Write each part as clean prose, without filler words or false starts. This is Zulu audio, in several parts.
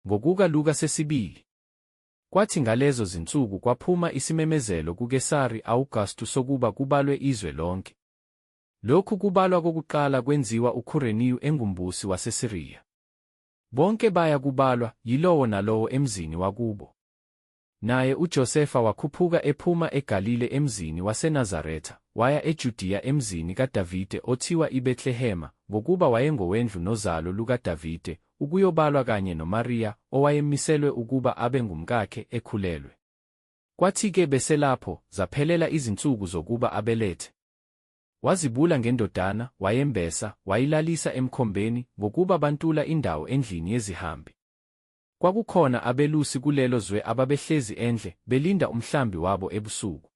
Ngokuka Luka sesibili. Kwathi ngalezo zinsuku kwaphuma isimemezelo kuKesari Awugastu sokuba kubalwe izwe lonke. Lokhu kubalwa kokuqala kwenziwa uKhureniyu engumbusi waseSiriya. Bonke baya kubalwa, yilowo nalowo emzini wakubo. Naye uJosefa wakhuphuka ephuma eGalile emzini waseNazaretha, waya eJudiya emzini kaDavide othiwa iBetlehema, ngokuba wayengowendlu nozalo lukaDavide, ukuyobalwa kanye noMariya, owayemmiselwe ukuba abe ngumkakhe, ekhulelwe. Kwathi-ke beselapho, zaphelela izinsuku zokuba abelethe. Wazibula ngendodana, wayembesa, wayilalisa emkhombeni, ngokuba bantula indawo endlini yezihambi. Kwakukhona abelusi kulelo zwe ababehlezi endle, belinda umhlambi wabo ebusuku.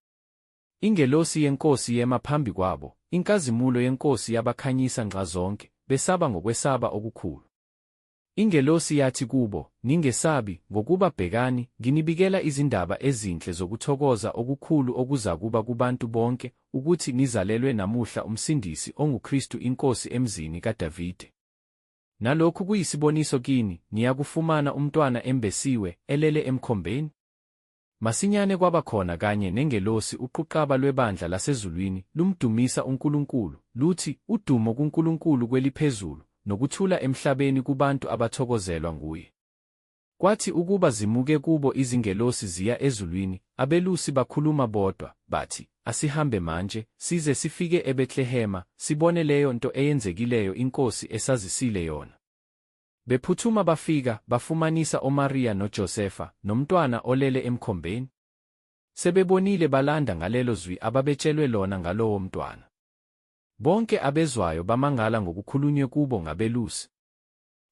Ingelosi yeNkosi yema phambi kwabo, inkazimulo yeNkosi yabakhanyisa nxazonke, besaba ngokwesaba okukhulu. Ingelosi yathi kubo, Ningesabi, ngokuba bhekani, nginibikela izindaba ezinhle zokuthokoza okukhulu okuzakuba kubantu bonke, ukuthi nizalelwe namuhla uMsindisi onguKristu iNkosi emzini kaDavide. Nalokhu kuyisiboniso kini, niyakufumana umntwana embesiwe, elele emkhombeni. Masinyane kwaba khona kanye nengelosi uquqaba lwebandla lasezulwini, lumdumisa uNkulunkulu, luthi, Udumo kuNkulunkulu kweliphezulu, nokuthula emhlabeni kubantu abathokozelwa nguye. Kwathi ukuba zimuke kubo izingelosi ziya ezulwini, abelusi bakhuluma bodwa, bathi, Asihambe manje, size sifike eBetlehema, sibone leyo nto eyenzekileyo iNkosi esazisile yona. Bephuthuma bafika, bafumanisa oMariya noJosefa, nomntwana olele emkhombeni. Sebebonile balanda ngalelo zwi ababetshelwe lona ngalowo mntwana. Bonke abezwayo bamangala ngokukhulunywe kubo ngabelusi.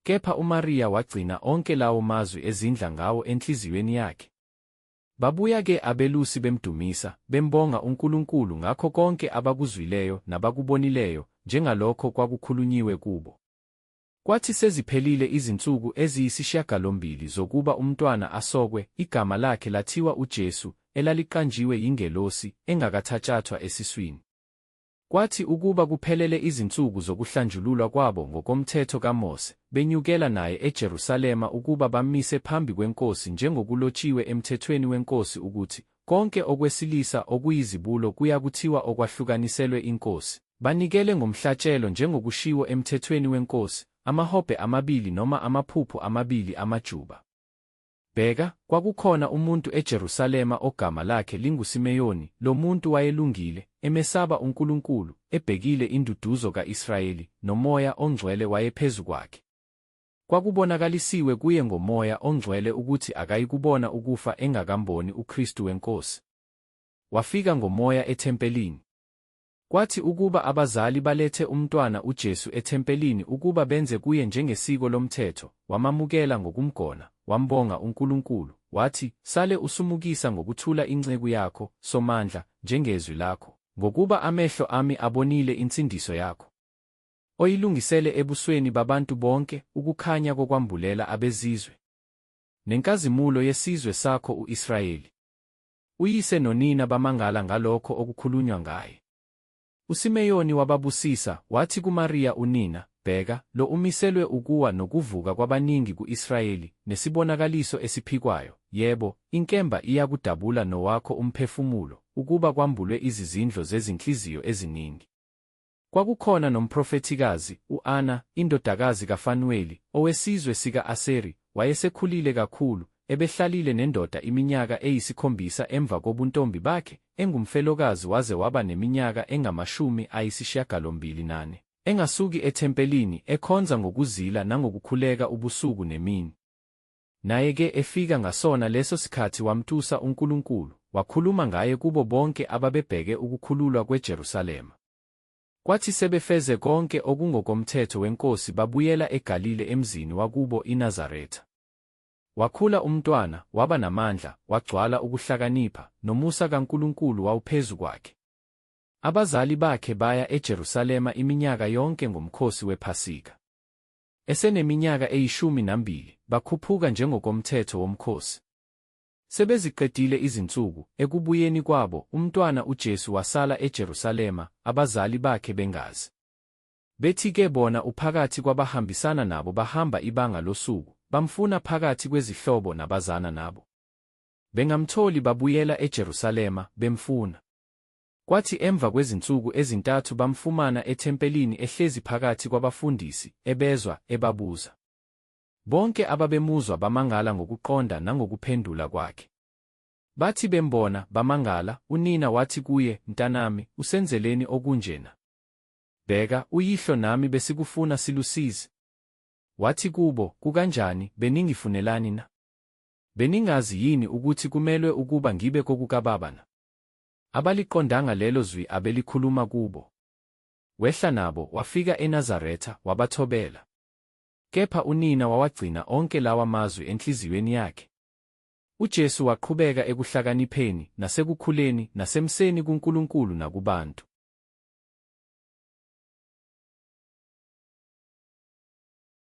Kepha uMariya wagcina onke lawo mazwi ezindla ngawo enhliziyweni yakhe. Babuya-ke abelusi bemdumisa, bembonga uNkulunkulu ngakho konke abakuzwileyo nabakubonileyo, njengalokho kwakukhulunyiwe kubo. Kwathi seziphelile izinsuku eziyisishiyagalombili zokuba umntwana asokwe, igama lakhe lathiwa uJesu, elaliqanjiwe yingelosi, engakathatshathwa esiswini. Kwathi ukuba kuphelele izinsuku zokuhlanjululwa kwabo ngokomthetho kaMose, benyukela naye eJerusalema ukuba bammise phambi kweNkosi njengokulotshiwe emthethweni weNkosi ukuthi, Konke okwesilisa okuyizibulo kuyakuthiwa okwahlukaniselwe iNkosi. Banikele ngomhlatshelo njengokushiwo emthethweni weNkosi, amahobhe amabili noma amaphuphu amabili amajuba. Bheka, kwakukhona umuntu eJerusalema ogama lakhe linguSimeyoni, lo muntu wayelungile, emesaba uNkulunkulu, ebhekile induduzo ka-Israyeli, noMoya oNgcwele wayephezu kwakhe. Kwakubonakalisiwe kuye ngoMoya oNgcwele ukuthi akayikubona ukufa engakamboni uKristu weNkosi. Wafika ngoMoya ethempelini. Kwathi ukuba abazali balethe umntwana uJesu ethempelini ukuba benze kuye njengesiko lomthetho, wamamukela ngokumgona, wambonga uNkulunkulu, wathi, Sale usumukisa ngokuthula inceku yakho, Somandla, njengezwi lakho, ngokuba amehlo ami abonile insindiso yakho, oyilungisele ebusweni babantu bonke, ukukhanya kokwambulela abezizwe, nenkazimulo yesizwe sakho u-Israyeli. Uyise nonina bamangala ngalokho okukhulunywa ngaye. USimeyoni wababusisa, wathi kuMariya unina, Bheka, lo umiselwe ukuwa nokuvuka kwabaningi ku-Israyeli, nesibonakaliso esiphikwayo, yebo, inkemba iyakudabula nowakho umphefumulo, ukuba kwambulwe izizindlo zezinhliziyo eziningi. Kwakukhona nomprofethikazi, u-Ana, indodakazi kaFanuweli, owesizwe sika-Aseri, wayesekhulile kakhulu, ebehlalile nendoda iminyaka eyisikhombisa emva kobuntombi bakhe, engumfelokazi waze waba neminyaka engamashumi ayisishiyagalombili nane, engasuki ethempelini, ekhonza ngokuzila nangokukhuleka ubusuku nemini. Naye-ke efika ngasona leso sikhathi wamtusa uNkulunkulu, wakhuluma ngaye kubo bonke ababebheke ukukhululwa kweJerusalema. Kwathi sebefeze konke okungokomthetho weNkosi babuyela eGalile emzini wakubo iNazaretha. Wakhula umntwana, waba namandla, wagcwala ukuhlakanipha, nomusa kaNkulunkulu wawuphezu kwakhe. Abazali bakhe baya eJerusalema iminyaka yonke ngomkhosi wePhasika. Eseneminyaka eyishumi nambili, bakhuphuka njengokomthetho womkhosi. Sebeziqedile izinsuku, ekubuyeni kwabo, umntwana uJesu wasala eJerusalema, abazali bakhe bengazi. Bethi-ke bona uphakathi kwabahambisana nabo bahamba ibanga losuku, bamfuna phakathi kwezihlobo nabazana nabo. Bengamtholi babuyela eJerusalema, bemfuna. Kwathi emva kwezinsuku ezintathu bamfumana ethempelini ehlezi phakathi kwabafundisi, ebezwa, ebabuza. Bonke ababemuzwa bamangala ngokuqonda nangokuphendula kwakhe. Bathi bembona, bamangala, unina wathi kuye, Mntanami, usenzeleni okunje na? Bheka, uyihlo nami besikufuna silusizi. Wathi kubo, Kukanjani, beningifunelani na? Beningazi yini ukuthi kumelwe ukuba ngibe kokukaBaba na? Abaliqondanga lelo zwi abelikhuluma kubo. Wehla nabo, wafika eNazaretha, wabathobela. Kepha unina wawagcina onke lawa mazwi enhliziyweni yakhe. UJesu waqhubeka ekuhlakanipheni, nasekukhuleni, nasemseni kuNkulunkulu nakubantu.